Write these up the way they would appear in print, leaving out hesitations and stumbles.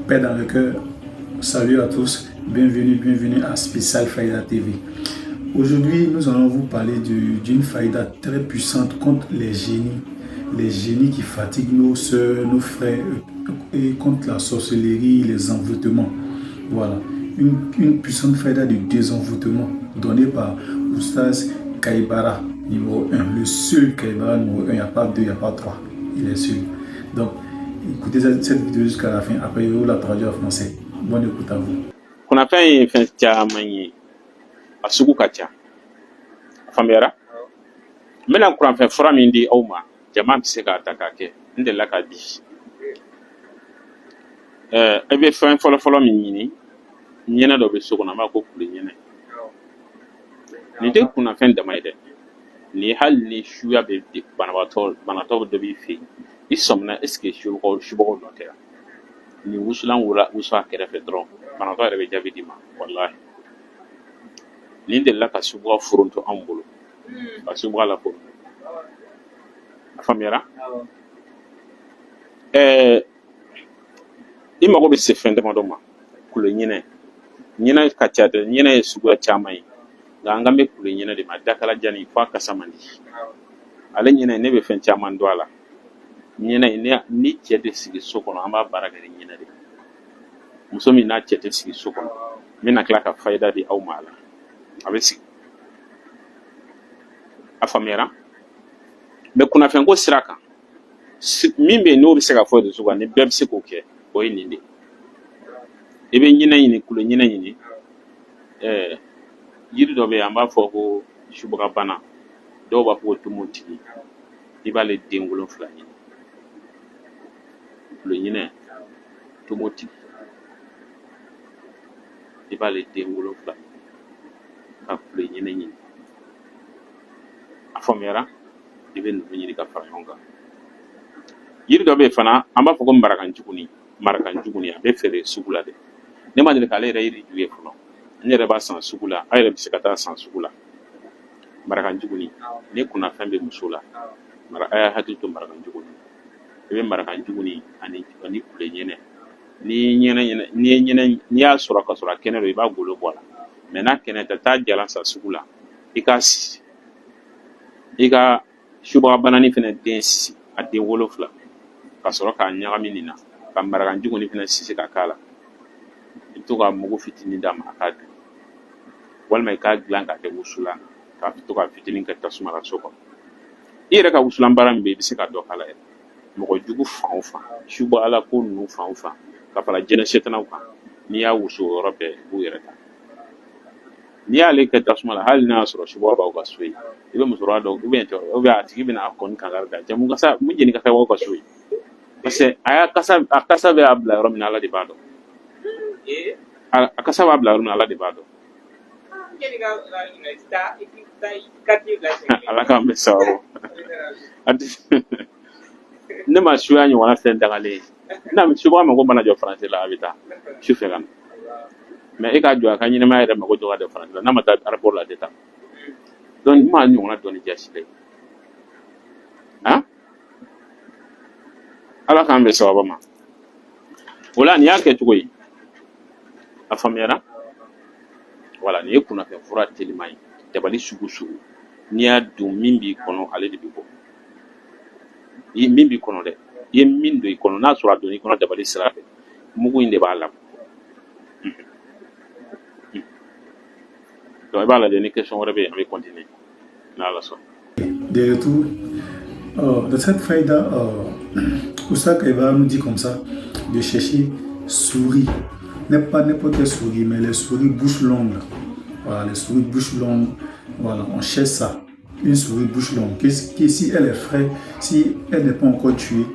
Paix dans le cœur. Salut à tous. Bienvenue, bienvenue à Spécial Faïda TV. Aujourd'hui, nous allons vous parler d'une faïda très puissante contre les génies. Les génies qui fatiguent nos soeurs, nos frères et contre la sorcellerie, les envoûtements. Voilà. Une puissante faïda de désenvoûtement donnée par Oustaz Kaibara numéro 1. Le seul Kaibara numéro 1. Il n'y a pas 2, il n'y a pas 3. Il est seul. Donc, écoutez cette vidéo jusqu'à la fin. Après, je vais vous la traduire en français. Bonne écoute à vous. Kunnafɛn ye fɛn caman ye, a sugu ka ca. A faamuyara? N bɛna kuranfɛn fura min di aw ma, jama bɛ se k'a ta k'a kɛ. N delila k'a di. E bɛ fɛn fɔlɔfɔlɔ min ɲini, ɲɛnɛ dɔ bɛ so kɔnɔ, an b'a ko kule ɲɛnɛ. Nin tɛ kunnafɛn dama ye dɛ. Nin hali ni suya bɛ banabaatɔ, banatɔ dɔ b'i fɛ yen, i sɔmina, est ce que subagaw subagaw dɔ tɛ wa? Nin wusulan wula wusu a kɛrɛfɛ dɔrɔn, banatɔ yɛrɛ bɛ jaabi d'i ma. Walahi, nin delila ka subaga foronto anw bolo, ka subaga la foronto. A faamuyara? I mago bɛ se fɛn damadɔ ma. Kulo ɲinɛ, ɲinɛ ka ca dɛ, ɲinɛ ye suguya caman ye, nka an kan bɛ kulo ɲinɛ de ma. Dakala jani f'a kasa man di. Ale ɲinɛ, ne bɛ fɛn caman dɔn a la. Ɲinɛ, ni cɛ tɛ sigi so kɔnɔ, an b'a baara kɛ ni ɲinɛ de. Muso min n'a cɛ tɛ sigi so kɔnɔ, n bɛna tila ka fayida di aw ma a la, a bɛ sigi. A faamuyara? Mɛ kunnafɛnko sira kan, min bɛ yen n'o bɛ se ka fɔ réseau kan, ni bɛɛ bɛ se k'o kɛ, o ye nin de ye. I bɛ ɲinɛ ɲini, kulo ɲinɛ ɲini. Yiri dɔ bɛ yen, an b'a fɔ ko subagabana, dɔw b'a fɔ ko tumutigi. I b'ale den 7 ɲini, kulo ɲinɛ, tumutigi, i b'ale den 7 ɲini ka kulo ɲinɛ ɲini. A faamuyara? I bɛ ninnu ɲini ka fara ɲɔgɔn kan. Yiri dɔ bɛ yen fana, an b'a fɔ ko marakanjuguni. Marakanjuguni, a bɛ feere sugu la dɛ. Ne ma deli k'ale yɛrɛ yiri ju ye fɔlɔ. N yɛrɛ b'a san sugu la, aw yɛrɛ bɛ se ka taa san sugu la. Marakanjuguni, ni kunnafɛn bɛ muso la, mara, a y'a hakili to marakanjuguni. I bɛ marakanjuguni ani kule ɲɛnɛ. N'i ye ɲɛnɛ ɲɛnɛ, n'i ye ɲɛnɛ, n'i y'a sɔrɔ ka sɔrɔ a kɛnɛ don, i b'a golo bɔ a la. Mɛ n'a kɛnɛ tɛ, taa jalan san sugu la, i k'a sisi. I ka subaga banani fɛnɛ den sisi, a den 7, ka sɔrɔ k'a ɲagami nin na, ka marakanjuguni fɛnɛ sisi ka k'a la. I bɛ to ka mugu fitinin d'a ma, a k'a dun, walima i k'a dilan k'a kɛ wusulan, ka to ka fitinin kɛ tasuma la so kɔnɔ. I yɛrɛ ka wusulan baara min bɛ yen, i bɛ se ka dɔ k'a la yɛrɛ. Mɔgɔ jugu fan o fan, suba ala ko ninnu fan o fan, ka fara jinɛ setanaw kan, n'i y'a wusu o yɔrɔ bɛɛ, i b'u yɛrɛ ta. N'i y'ale kɛ tasuma la, hali n'a y'a sɔrɔ subaga b'aw ka so yen, i bɛ musokɔrɔba dɔw ou bien a tigi bɛna a kɔni kankari da cɛ, mun kasa, mun jeni kasa b'aw ka so yen? Parce que a y'a kasa, a kasa bɛ a bila yɔrɔ min na, Ala de b'a dɔn. A kasa b'a bila yɔrɔ min na, Ala de b'a dɔn. Ala k'an bɛ sababu. Ne ma suya ɲɔgɔnna fɛn dagalen ye. N'a subaga mako mana jɔ faransi la, a bɛ taa su fɛ ka na. Mɛ e k'a jɔ a ka ɲɛnɛmaya yɛrɛ mako jɔ ka jɔ faransi la, n'a ma taa aéroport la, a tɛ taa. Donc n ma ɲɔgɔnna dɔn ni jasi la. Han, Ala k'an bɛn sababa ma. O la, nin y'a kɛ cogo ye. A faamuyara? Wala, nin ye kunnafɛn fura teliman ye. Dabali sugu sugu, n'i y'a don, min b'i kɔnɔ, ale de bɛ bɔ. I min b'i kɔnɔ dɛ, i ye min don i kɔnɔ, n'a sɔrɔ a donna i kɔnɔ dabali sira fɛ, mugu in de b'a labɔ. Donc i b'a lajɛ, ni question wɛrɛ bɛ yen, an bɛ continuer n'Ala sɔnna. De retour, dans cette faïda, Oustaz Kaibara nous dit comme ça de chercher souris. N'est pas n'importe quelle souris, mais les souris bouche longue. Voilà, les souris bouche longue. Voilà, on cherche ça. Une souris bouche longue. Qui, si elle est fraîche, si elle n'est pas encore tuée,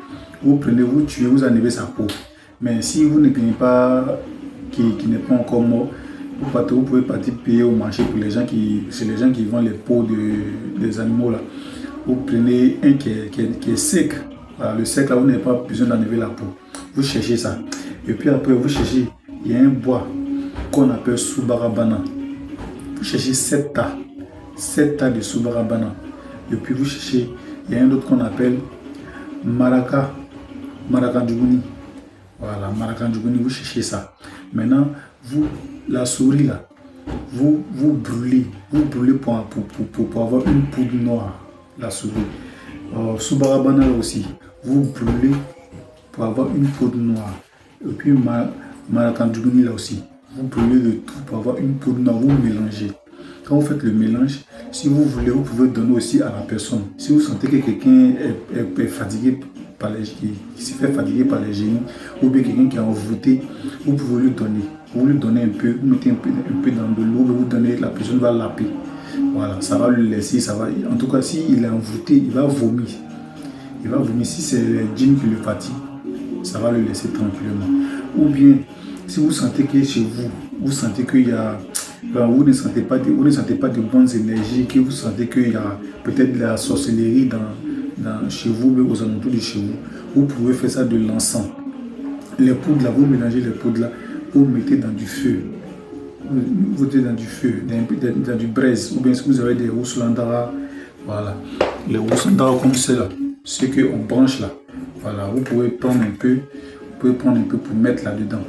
vous prenez, vous tuez, vous enlevez sa peau. Mais si vous ne gagnez pas, qui n'est pas encore mort, vous pouvez partir payer au marché pour les gens qui, c'est les gens qui vendent les peaux des animaux là. Vous prenez un qui est sec. Voilà, le sec là, vous n'avez pas besoin d'enlever la peau. Vous cherchez ça. Et puis après, vous cherchez, il y a un bois qu'on appelle Subarabana. Vous cherchez 7 tas. 7 tas de Subarabana. Et puis vous cherchez, il y a un autre qu'on appelle Maraka, Marakanjuguni. Voilà, marakanjuguni, vous cherchez ça. Maintenant, vous, la souris là, vous brûlez. Vous brûlez pour avoir une poudre noire, la souris. Subarabana là aussi, vous brûlez pour avoir une poudre noire. Et puis marakanjuguni là aussi, vous brûlez le tout pour avoir une poudre noire, vous mélangez. Quand vous faites le mélange, si vous voulez, vous pouvez donner aussi à la personne. Si vous sentez que quelqu'un est fatigué par les, qui se fait fatiguer par les génies, ou bien quelqu'un qui est envoûté, vous pouvez lui donner. Vous lui donnez un peu, vous mettez un peu dans de l'eau, vous donnez, la personne va laper. Voilà, ça va lui laisser, ça va. En tout cas, s'il est envoûté, il va vomir. Il va vomir. Si c'est le djinn qui le fatigue, ça va le laisser tranquillement. Ou bien, si vous sentez que chez vous, vous sentez qu'il y a, ben, vous ne sentez pas de, vous ne sentez pas de bonnes énergies, que vous sentez qu'il y a peut-être de la sorcellerie chez vous, mais aux alentours de chez vous, vous pouvez faire ça de l'encens. Les poudres là, vous mélangez les poudres là, vous mettez dans du feu. Vous mettez dans du feu, dans du braise, ou bien si vous avez des rousselandara, voilà. Les rousselandara comme ceux-là, ceux qu'on branche là, voilà, vous pouvez prendre un peu, vous pouvez prendre un peu pour mettre là-dedans.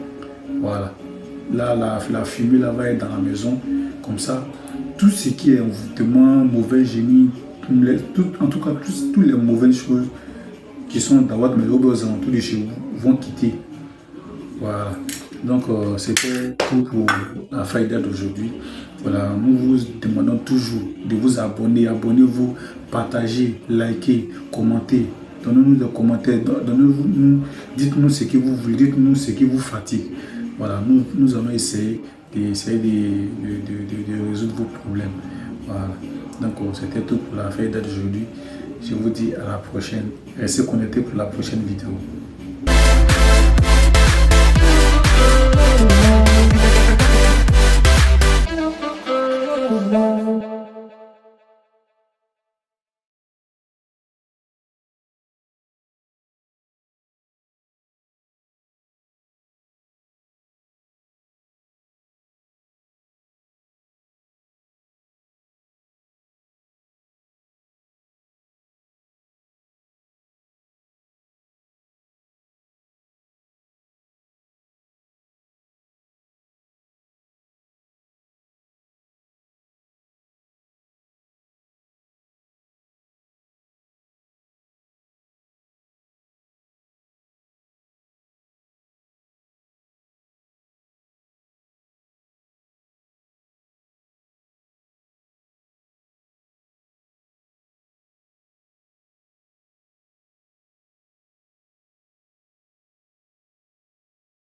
Voilà. Là, la fumée là va être dans la maison, comme ça. Tout ce qui est envoûtement, mauvais génie, tout, en tout cas, toutes les mauvaises choses qui sont dans votre maison, aux alentours de chez vous, vont quitter. Voilà. Donc, c'était tout pour la faïda d'aujourd'hui. Voilà, nous vous demandons toujours de vous abonner. Abonnez-vous, partagez, likez, commentez. Donnez-nous des commentaires, dites-nous ce que vous voulez, dites-nous ce qui vous fatigue. Voilà, nous allons essayer de résoudre vos problèmes. Voilà. Donc, c'était tout pour la faïda d'aujourd'hui. Je vous dis à la prochaine. Restez connectés pour la prochaine vidéo.